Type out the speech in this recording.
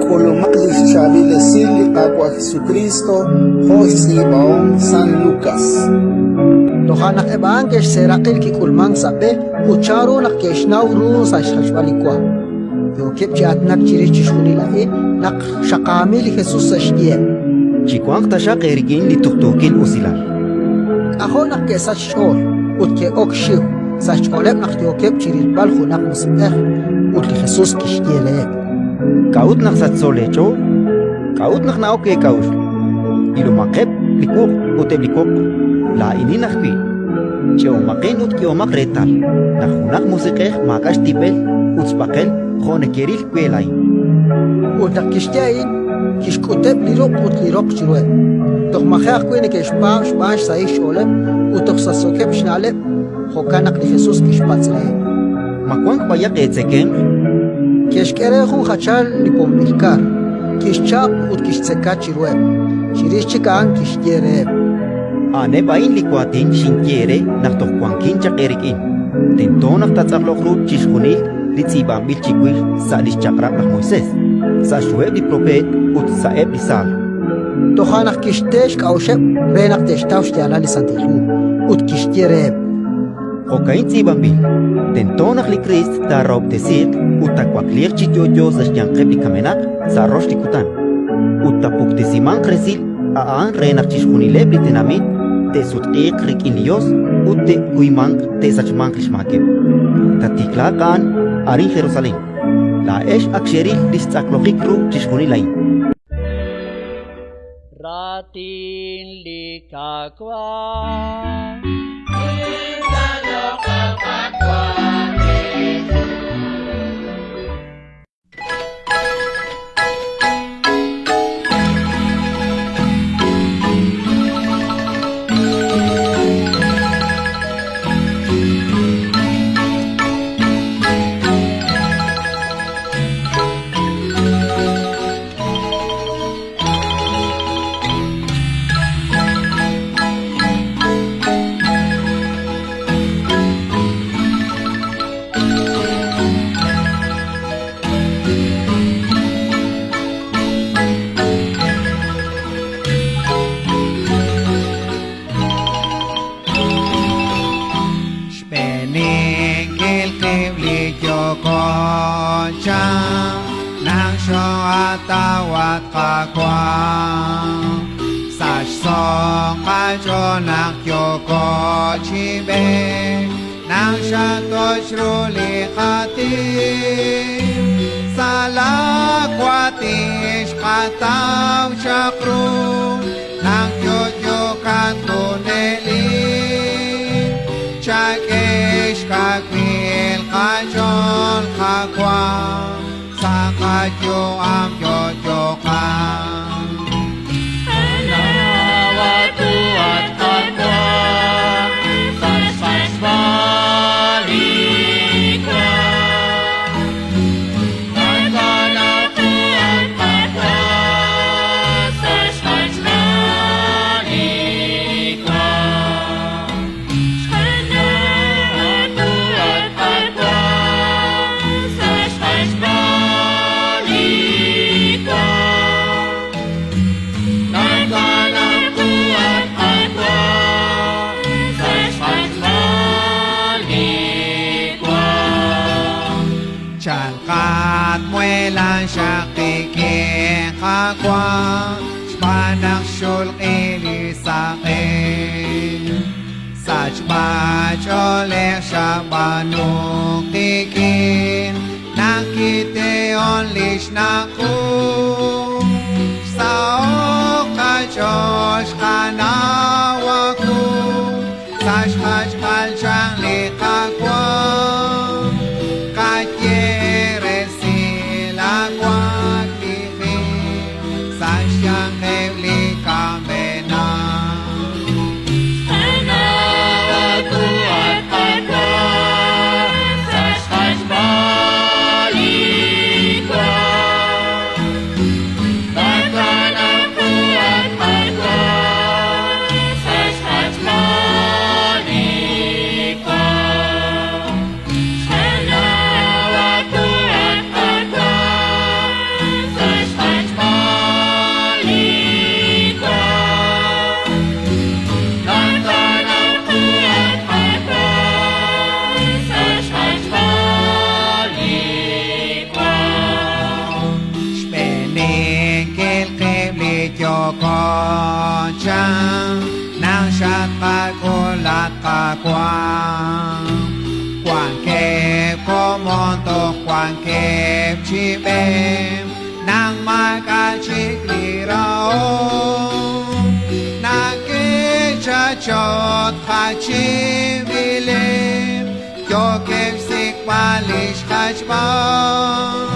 K'ulumaq li xchaab'il esil li Qaawa' Jesukriist jo' xtz'iib'ahom San Lukas. Toja' naq eb' a'an ke'xseeraq'i li kik'ulmank sa' b'e ut chanru naq ke'xnaw ru sa' xjachb'al li wa. Yookeb' chi aatinak chirix chixjunil a'in naq xaqaamil li Jesus sa' xyiheb'. Chiwanq taxaq eerik'in li tuqtuukil usilal. K'ajo' naq ke'sachk xch'ool ut ke'ok xxiw, sa' xch'ooleb' naq yookeb' chi rilb'al junaq musiq'ej. Ut li Jesus kixye reheb': K'a'ut naq sachso leech'ool? K'a'ut naq na'ok eek'a'uxl? Ilomaqeb' li wuq' ut eb' li woq, laa'inin ajwi'. Ch'e'omaqin ut k'ehomaq reetal naq junaq musiq'ej maak'a' xtib'el ut xb'aqel jo' nekeril we laa'in. Ut naq kixye a'in, kixk'uteb' li ruq' ut li roq chiruheb'. Toj maji' ajwi' neke'xpaab' xb'aan xsahil xch'ooleb' ut toj sachsookeb' xna'leb', jo'kan naq li Jesus kixpatz' reheb': Ma wank b'ayaq eetzekemq? Ke'xk'e re jun jachal li pomb'il kar, kixchap ut kixtzeka chiruheb'. Chirix chik a'an kixye reheb': A'aneb' a'in li waatin xinye eere naq toj wankin chaq eerik'in: tento naq taatz'aqloq ru chixjunil li tz'iib'anb'il chiwix sa' li xChaq'rab' laj Moisés, sa' xhuheb' li propeet ut sa'eb' li Saalm. Toja' naq kixte xk'a'uxeb' re naq te'xtaw xyaalal li Santil Hu, ut kixye reheb': Jo'ka'in tz'iib'anb'il: Tento naq li Kriist taarahob'tesiiq ut taawakliiq chi yo'yo sa' xyanqeb' li kamenaq sa' rox li kutan, ut taapuktesimanq resil a'an re naq chixjunileb' li tenamit te'sutq'iiq rik'in li Yos ut te'kuymanq te'sachmanq li xmaakeb'. Taatiklaaq a'an arin Jerusalén. Laa'ex ak xeril li xtz'aqlojik ru chixjunil a'in. Raatin li Qaawa'. Xb'eeninkil qib' li yooko chaq naq xoo'atawat Qaawa'. Sa' xso' qach'ool naq yooko chi b'eek, naq xatoch ru li qatim. Sa' laa waatin xqataw chaq ru naq yo'yokat junelik. Chak'e xkawil qach'ool, Qaawa', sa' qayu'am yo'yoqat. Chalqat muelan xaq qik'in Qaawa', xb'aan naq xulq'i li saq'e. Sachb'a-ch'oolej xab'aanu qik'in naq kite'on li xnaq' qu. Xsaho'k qach'ool xqanaw aawu sa' xjachb'al chaq li Qaawa'. Qaye resil aawakliji sa' xyanqeb' li kamenaq. kutan naq xatqak'ul at Qaawa'. Wankeb' komon toj wankeb' chi b'e naq maak'a' chik li rahom. Nake'chachot jachinb'ileb' yookeb' xsik'b'al lix jachb'al.